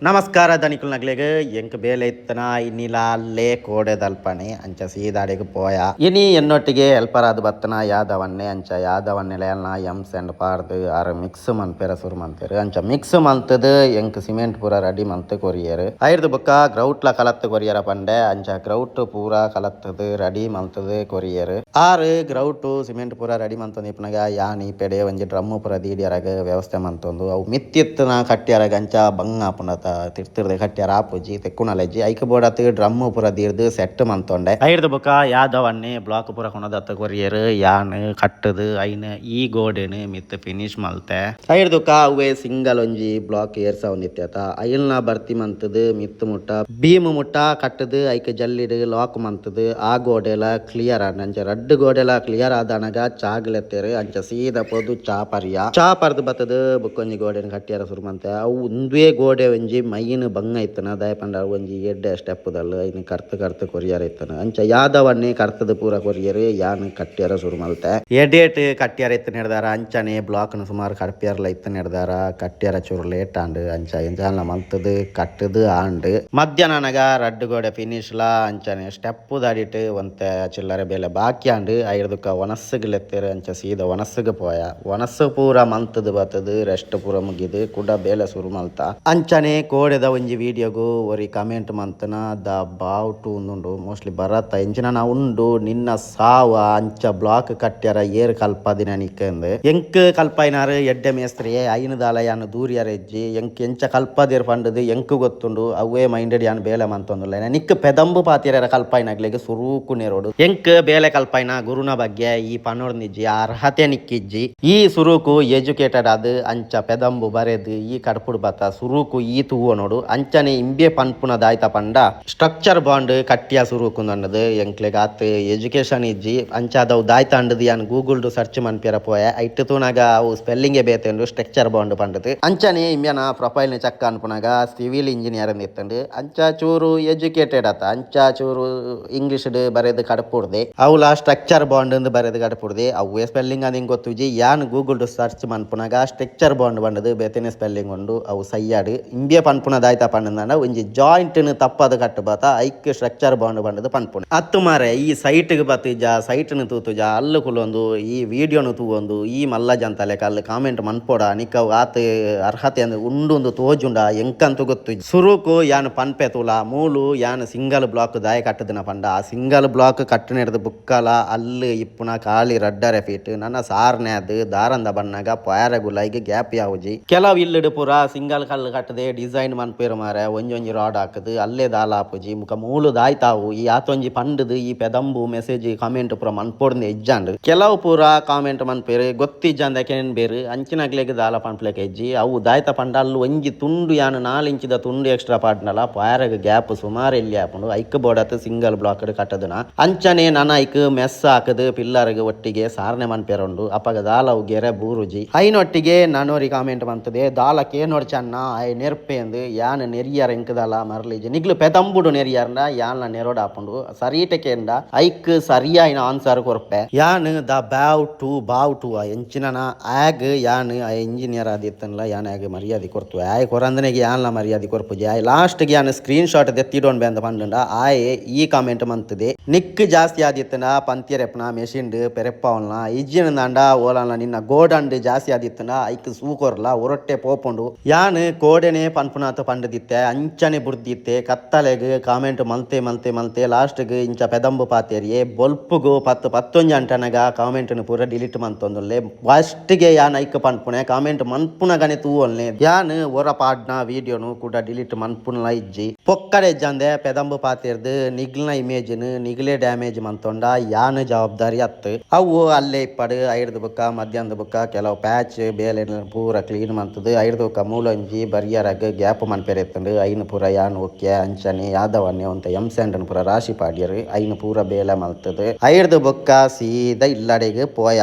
ನಮಸ್ಕಾರ ದನಿಕುಲ್ನಗ್ಲೆಗ್ ಎಂಕ್ ಬೇಲೆ ಇತ್ತನ ಇನ್ನಿಲ ಅಲ್ಲೇ ಕೋಡೆ ದಲ್ಪನೆ ಅಂಚ ಸೀದಾಡೆಗ್ ಪೋಯ. ಇನಿ ಎನ್ನೊಟ್ಟಿಗೆ ಹೆಲ್ಪರ್ ಆದ್ ಬತ್ತನ ಯಾದವನ್ನೆ. ಅಂಚ ಯಾದವನ್ನೆಲ ಎಲ್ನ ಎಮ್ ಸ್ಯಾಂಡ್ ಪಾಡ್ದ್ ಆರ್ ಮಿಕ್ಸ್ ಮನ್ಪೆರ ಸುರು ಮನ್ತೆರ್. ಅಂಚ ಮಿಕ್ಸ್ ಮಲ್ತದ್ ಎಂಕ್ ಸಿಮೆಂಟ್ ಪೂರ ರೆಡಿ ಮಲ್ತ್ ಕೊರಿಯೆರ್. ಐರ್ದ್ ಬೊಕ್ಕ ಗ್ರೌಟ್ಲ ಕಲತ್ ಕೊರಿಯರ ಪಂಡೆ. ಅಂಚ ಗ್ರೌಟ್ ಪೂರ ಕಲತ್ತದ್ ರೆಡಿ ಮಲ್ತದ್ ಕೊರಿಯೆರ್. ಆರ್ ಗ್ರೌಟ್ ಸಿಮೆಂಟ್ ಪೂರ ರೆಡಿ ಮಲ್ತೊಂದು ಇಪ್ಪುನಗ ಯಾನ್ ಇಪೆಡೆ ಒಂಜಿ ಡ್ರಮ್ ಪೂರ ದೀಡಿಯರಗ್ ವ್ಯವಸ್ಥೆ ಮಲ್ತೊಂದು ಅವು ಮಿತ್ತಿತ್ತನ ಕಟ್ಟಿಯರಗ್ ಅಂಚ ಬಂಗ ಆಪುಂಡತ ತಿರ್ತಿರ್ದೆ ಕಟ್ಟಿಯರ ಆಪುಜಿ ತೆಕ್ಕುನಲಜ್ಜಿ ಐಕ್ ಬೋಡಾತ್ ಡ್ರಮ್ ಪೂರ ದೀಡ್ದ್ ಸೆಟ್ ಮಲ್ತೊಂಡೆ. ಐರ್ದ್ ಬೊಕ್ಕ ಯಾದವನ್ನೆ ಬ್ಲಾಕ್ ಪೂರ ಕೊನದತ್ತ ಕೊರಿಯೆರ್. ಯಾನ್ ಕಟ್ಟದ್ ಐನ್ ಈ ಗೋಡೆನ್ ಮಿತ್ತ್ ಫಿನಿಶ್ ಮಲ್ತೆ. ಐರ್ದ್ ಬೊಕ್ಕ ಅವ್ವೆ ಸಿಂಗಲ್ ಒಂಜಿ ಬ್ಲಾಕ್ ಏರ್ಸವೊಂದಿತ್ತೆತ ಐಲ್ನ ಭರ್ತಿ ಮಲ್ತದ್ ಮಿತ್ತ್ ಮುಟ್ಟ ಬೀಮ್ ಮುಟ್ಟ ಕಟ್ಟದ್ ಐಕ್ ಜಲ್ಲಿಡ್ ಲಾಕ್ ಮಲ್ತದ್ ಆ ಗೋಡೆಲ ಕ್ಲಿಯರ್ ಆಂಡ್. ಅಂಚ ರಡ್ಡ್ ಗೋಡೆಲ ಕ್ಲಿಯರ್ ಆದನಗ ಚಾಗ್ಲೆತ್ತೆರ್. ಅಂಚ ಸೀದಾ ಪೋದು ಚಾ ಪರಿಯ ಚಾ ಪರ್ದು ಬತ್ತದ್ ಬೊಕ್ಕೊಂಜಿ ಗೋಡೆನ್ ಕಟ್ಟಿಯರ ಸುರು ಮಂತೆ. ಅವು ಉಂದುವೇ ಗೋಡೆ ಒಂಜಿ ಮೈನ್ ಬಂಗ ಇತ್ತನ ದಾಯೆ ಪಂಡ ಅವು ಒಂಜಿ ಎಡ್ಡೆ ಸ್ಟೆಪ್ ದಲ್ಲು ಐನ್ ಕರ್ತ್ ಕರ್ತ್ ಕೊರಿಯರ ಇತ್ತನ. ಅಂಚ ಯಾದವನ್ನೇ ಕರ್ತದ್ ಪೂರ ಕೊರಿಯೆರ್. ಯಾನ್ ಕಟ್ಟಿಯರ ಸುರು ಮಲ್ತೆ. ಎಡೇಟ್ ಕಟ್ಟಿಯರ ಇತ್ತ ನೆಡ್ದಾರ ಅಂಚನೆ ಬ್ಲಾಕ್ ನು ಸುಮಾರು ಕಡ್ಪಿಯರ್ಲ ಇತ್ತ ನೆಡ್ದಾರ ಕಟ್ಟಿಯರ ಚೂರು ಲೇಟ್ ಆಂಡ್. ಅಂಚ ಎಂಚಾಲ ಮಲ್ತದ್ ಕಟ್ಟದ್ ಆಂಡ್. ಮಧ್ಯಾಹ್ನನಗ ರಡ್ಡ್ ಗೋಡೆ ಫಿನಿಶ್ ಲಾ ಅಂಚನೆ ಸ್ಟೆಪ್ ದಾಡಿಟ್ ಒಂತೆ ಚಿಲ್ಲರೆ ಬೇಲೆ ಬಾಕಿ ಆಂಡ್. ಐರ್ದುಕ ಒನಸ್ಸುಗ್ ಲೆತ್ತೆರ್. ಅಂಚ ಸೀದಾ ಒನಸ್ಸುಗ್ ಪೋಯ. ಒನಸ್ಸು ಪೂರ ಮಲ್ತದ್ ಬತ್ತದ್ ರೆಸ್ಟ್ ಪೂರ ಮುಗಿದ್ ಕುಡ ಬೇಲೆ ಸುರು ಮಲ್ತ. ಅಂಚನೆ ಕೋಡೆದ ಒಂಜಿ ವಿಡಿಯೋಗು ಒರಿ ಕಮೆಂಟ್ ಮಂತನ ದ ಬಾವ್ ಟು ಉಂದುಂಡು ಮೋಸ್ಟ್ಲಿ ಬರತ್ತ ಎಂಚಿನ ಉಂಡು ನಿನ್ನ ಸಾವ ಅಂಚ ಬ್ಲಾಕ್ ಕಟ್ಟ್ಯರ ಏರ್ ಕಲ್ಪದಿನ ನಿಕ್ಕಂದ್. ಎಂಕ್ ಕಲ್ಪಾಯಿನಾರ್ ಎಡ್ಡೆ ಮೇಸ್ತ್ರಿಯೇ ಐನ್ ದಾಲ ಯಾನ್ ದೂರಿಯರ ಇಜ್ಜಿ. ಎಂಕ್ ಎಂಚ ಕಲ್ಪದಿರ್ ಪಂಡುದು ಎಂಕ್ ಗೊತ್ತುಂಡು. ಅವ್ವೇ ಮೈಂಡೆಡ್ ಯಾನ್ ಬೇಲೆ ಮಂತೊಂದುಲ್ಲೆ. ನಿಕ್ ಪೆದಂಬು ಪಾತಿರ ಕಲ್ಪಾಯಿನಗ್ಲೆಗ್ ಸುರೂಕು ನೆರೋಡು. ಎಂಕ್ ಬೇಲೆ ಕಲ್ಪಾಯಿನ ಗುರುನ ಬಗ್ಗೆ ಈ ಪನೊರ್ನಿಜ್ಜಿ ಅರ್ಹತೆ ನಿಕ್ಕಿಜ್ಜಿ. ಈ ಸುರೂಕು ಎಜುಕೇಟೆಡ್ ಆದ್ ಅಂಚ ಪೆದಂಬು ಬರೆದ್ ಈ ಕಡ್ಪುಡು ಬತ್ತ ಸುರೂಕು ಈ ತೂವೊನೊಡು. ಅಂಚನೆ ಇಂಬೆ ಪನ್ಪುನ ದಾಯ್ತ ಪಂಡ ಸ್ಟ್ರಕ್ಚರ್ ಬಾಂಡ್ ಕಟ್ಟಿಯ ಸುರೂಕು ನನ್ನದು ಎಂಕ್ಲೆಗ್ ಆತ್ ಎಜುಕೇಶನ್ ಇಜ್ಜಿ. ಅಂಚಾದವು ದಾಯ್ತ ಅಂಡದು ಯಾನ್ ಗೂಗಲ್ ಡು ಸರ್ಚ್ ಮನ್ಪಿಯರ ಪೋಯೆ. ಐಟ್ ತೂನಗ ಅವು ಸ್ಪೆಲ್ಲಿಂಗ್ ಬೇತೆ ಉಂಡು ಸ್ಟ್ರಕ್ಚರ್ ಬಾಂಡ್ ಪಂಡದು. ಅಂಚನೆ ಇಂಬ್ಯನ ಪ್ರೊಫೈಲ್ ನ ಚೆಕ್ ಅನ್ಪುನಗ ಸಿವಿಲ್ ಇಂಜಿನಿಯರ್ ಇತ್ತುಂಡು. ಅಂಚ ಚೂರು ಎಜುಕೇಟೆಡ್ ಆತ ಅಂಚ ಚೂರು ಇಂಗ್ಲಿಷ್ ಡ್ ಬರೆದ್ ಕಡ್ಪುಡ್ದೆ. ಅವ್ಲ ಸ್ಟ್ರಕ್ಚರ್ ಬಾಂಡ್ ಅಂದ್ ಬರೆದ್ ಕಡ್ಪುಡ್ದೆ. ಅವ್ವೇ ಸ್ಪೆಲ್ಲಿಂಗ್ ಅಂದ್ ಎಂಕ್ ಗೊತ್ತುಜಿ. ಯಾನ್ ಗೂಗಲ್ ಡು ಸರ್ಚ್ ಮನ್ಪುನಗ ಸ್ಟ್ರಕ್ಚರ್ ಬಾಂಡ್ ಪಂಡದು ಬೇತೆನೆ ಸ್ಪೆಲ್ಲಿಂಗ್ ಉಂಡು. ಅವು ಸಯ್ಯಾಡ್ ಇಂಬ್ಯೆ ಪನ್ಪುನ ದಾಯ್ತ ಪಂಡಂಡ ಒಂಜಿ ಜಾಯಿಂಟ್ ನು ತಪ್ಪದ್ ಕಟ್ಟುಬಾತ ಐಕ್ ಸ್ಟ್ರಕ್ಚರ್ ಬಾಂಡ್ ಪಂಡದು ಪನ್ಪುನ. ಅತ್ತು ಮಾರೆ ಈ ಸೈಟ್ ಗ್ ಬತ್ತಿಜ ಸೈಟ್ ನು ತೂತುಜ ಅಲ್ಲು ಕುಲೊಂದು ಈ ವಿಡಿಯೋನು ತೂವೊಂದು ಈ ಮಲ್ಲ ಜಂತಲೆಕ ಅಲ್ಲು ಕಾಮೆಂಟ್ ಮನ್ಪೊಡ ನಿಕ್ಕ ಅವು ಆತ್ ಅರ್ಹತೆ ಅಂದ್ ಉಂಡು ತೋಜುಂಡ ಎಂಕಂತೂ ಗೊತ್ತುಜಿ. ಸುರುಕು ಯಾನ್ ಪನ್ಪೆ ತೂಲ ಮೂಲು ಯಾನ್ ಸಿಂಗಲ್ ಬ್ಲಾಕ್ ದಾಯ ಕಟ್ಟುದಿನ ಪಂಡ ಆ ಸಿಂಗಲ್ ಬ್ಲಾಕ್ ಕಟ್ಟುನೆರ್ದ್ ಬುಕ್ಕಲ ಅಲ್ಲು ಇಪ್ಪುನ ಖಾಲಿ 2.5 ಫೀಟ್ ನನ್ನ ಸಾರ್ನೆ ಅದು ದಾರಂದ ಬಣ್ಣಗ ಪೊಯಾರೆಗುಲೈಗ್ ಗ್ಯಾಪ್ ಯಾವುಜಿ. ಕೆಲವು ಇಲ್ಲುಡು ಪೂರ ಸಿಂಗಲ್ ಕಲ್ಲು ಕಟ್ಟದೆ ಡಿಸೈನ್ ಮನ್ಪೇರು ಮಾರೆ ಒಂಜೊಂಜಿ ರಾಡ್ ಹಾಕುದು ಅಲ್ಲೇ ದಾಲ ಆಪುಜಿ. ಮುಕ ಮೂಲು ದಾಯ್ತಾವು ಈ ಆತೊಂಜಿ ಪಂಡುದು ಈ ಪೆದಂಬು ಮೆಸೇಜ್ ಕಾಮೆಂಟ್ ಪೂರ ಮನ್ಪೊಡ್ಂದ್ ಇಜ್ಜಾಂಡ್. ಕೆಲವು ಪೂರ ಕಾಮೆಂಟ್ ಮನ್ಪೇರು ಗೊತ್ತಿಜ್ಜಾಂದ ಕೆನ್ಬೇರು ಅಂಚಿನಗ್ಲೆಗ್ ದಾಲ ಪನ್ಪುಲೆಕ ಇಜ್ಜಿ. ಅವು ದಾಯ್ತ ಪಂಡ ಅಲ್ಲು ಒಂಜಿ ತುಂಡು ಯಾನ್ 4 ಇಂಚಿದ ತುಂಡು ಎಕ್ಸ್ಟ್ರಾ ಪಾಡ್ನಲ ಪೊಯಾರೆಗ್ ಗ್ಯಾಪ್ ಸುಮಾರು ಎಲ್ಲಿ ಆಪುಂಡು. ಐಕ್ ಬೋಡತ್ ಸಿಂಗಲ್ ಬ್ಲಾಕ್ ಕಟ್ಟದನ. ಅಂಚನೆ ನನ ಐಕ್ ಮೆಸ್ ಹಾಕುದು ಪಿಲ್ಲರ್ಗ್ ಒಟ್ಟಿಗೆ ಸಾರ್ನೆ ಮನ್ಪೆರುಂಡು. ಅಪಗ ದಾಲ ಅವು ಗೆರೆ ಬೂರುಜಿ. ಐನೊಟ್ಟಿಗೆ ನನೊರಿ ಕಾಮೆಂಟ್ ಮಂತದೆ ದಾಲ ಕೇನೋಡ್ ಚನ್ನ I ನೆರ್ಪೇಂದು ಯಾನ್ ನೆರಿಯರ್ ಎಂಕ್ ದಾಲ ಮರ್ಲಿಜಿ. ನಿಗ್ಲು ಪೆದಂಬುಡು ನೆರಿಯರ್ನ ಯಾನ್ಲ ನೆರೋಡ್ ಆಪುಂಡು. ಸರೀಟೆ ಕೇಂಡ ಐಕ್ ಸರಿಯಾಯಿನ ಆನ್ಸರ್ ಕೊರ್ಪೆ. ಯಾನ್ the ಬ್ಯಾವ್ ಟು ಬಾವ್ ಟು ಎಂಚಿನನ ಆಗ್ ಯಾನ್ ಆ ಇಂಜಿನಿಯರ್ ಆದಿತ್ತನ್ಲ ಯಾನ್ ಆಗ್ ಮರ್ಯಾದೆ ಕೊರ್ತು. ಆಯ್ ಕೊರಂದನೆಗೆ ಯಾನ್ಲ ಮರ್ಯಾದೆ ಕೊರ್ಪುಜಿ. ಆಯ್ ಲಾಸ್ಟ್ ಗೆ ಯಾನ್ ಸ್ಕ್ರೀನ್ ಶಾಟ್ ದೆತ್ತಿಡೋನ್ ಬೆ ಅಂದ್ ಪಂಡಂಡ ಆಯೆ ಈ ಕಾಮೆಂಟ್ ಮಂತದೆ ನಿಕ್ ಜಾಸ್ತಿ ಆದಿತ್ತನ ಪಂತಿಯರೆಪ್ನ ಮೆಷಿನ್ ಪೆರೆಪ್ಪಾವಲ್ನ ಇಜ್ಜಿನಂದಾಂಡ ಓಲನ ನಿನ್ನ ಗೋಡಂಡ್ ಜಾಸ್ತಿ ಆದಿತ್ತನ ಐಕ್ ಸೂಕೊರ್ಲ ಒರೊಟ್ಟೆ ಪೋಪುಂಡು. ಯಾನ್ ಕೋಡೆನೆ ಪನ್ಪುನಾತ ಪಂಡದಿತ್ತೆ ಅಂಚನೆ ಬುಡ್ದಿತ್ತೆ. ಕತ್ತಲೆಗ್ ಕಾಮೆಂಟ್ ಮಲ್ತೆ ಮಲ್ತೆ ಮಲ್ತೆ ಲಾಸ್ಟ್ ಗ್ ಇಂಚ ಪೆದಂಬು ಪಾತೆರಿಯೆ. ಬೊಲ್ಪುಗು 10 11 ಅಂಟನಗ ಕಾಮೆಂಟ್ ನು ಪೂರ ಡಿಲೀಟ್ ಮಂತೊಂದುಲ್ಲೆ. ಫಸ್ಟ್ ಗೆ ಯಾನ್ ಐಕ್ ಪನ್ಪುನೆ ಕಾಮೆಂಟ್ ಮನ್ಪುನಗನೆ ತೂವೊಲ್ನೆ. ಯಾನ್ ಒರ ಪಾಡ್ನ ವಿಡಿಯೋನು ಕೂಡ ಡಿಲೀಟ್ ಮನ್ಪುನಲ ಇಜ್ಜಿ. ಪೊಕ್ಕಡೆ ಇಜ್ಜಂದೆ ಪೆದಂಬು ಪಾತೆರ್ದ್ ನಿಗ್ಲ್ನ ಇಮೇಜ್ ನು ನಿಗ್ಲೆ ಡ್ಯಾಮೇಜ್ ಮಂತೊಂಡ ಯಾನ್ ಜವಾಬ್ದಾರಿ ಅತ್ತು. ಅವು ಅಲ್ಲೇ ಇಪ್ಪಡು. ಐರ್ದ್ ಬೊಕ್ಕ ಮಧ್ಯಾಹ್ನದ ಬೊಕ್ಕ ಕೆಲವು ಪ್ಯಾಚ್ ಬೇಲೆ ಪೂರ ಕ್ಲೀನ್ ಮಂತುದು ಐರ್ದ್ ಬೊಕ್ಕ ಮೂಲೊಂಜಿ ಬರಿಯರಗ್ ಗ್ಯಾಪ್ ಮನ್ಪೆರೆ ಇತ್ತುಂಡು. ಐನ್ ಪೂರ ಯಾನ್ ಒಕ್ಕೆ ಅಂಚನೆ ಯಾದವನ್ನೆ ಒಂತೆ ಎಮ್ ಸ್ಯಾಂಡ್ ಪೂರ ರಾಶಿ ಪಾಡ್ಯೆರ್. ಐನ್ ಪೂರ ಬೇಲೆ ಮಲ್ತುದು ಐರ್ದ್ ಬೊಕ್ಕ ಸೀದಾ ಇಲ್ಲಡೆಗ್ ಪೋಯ.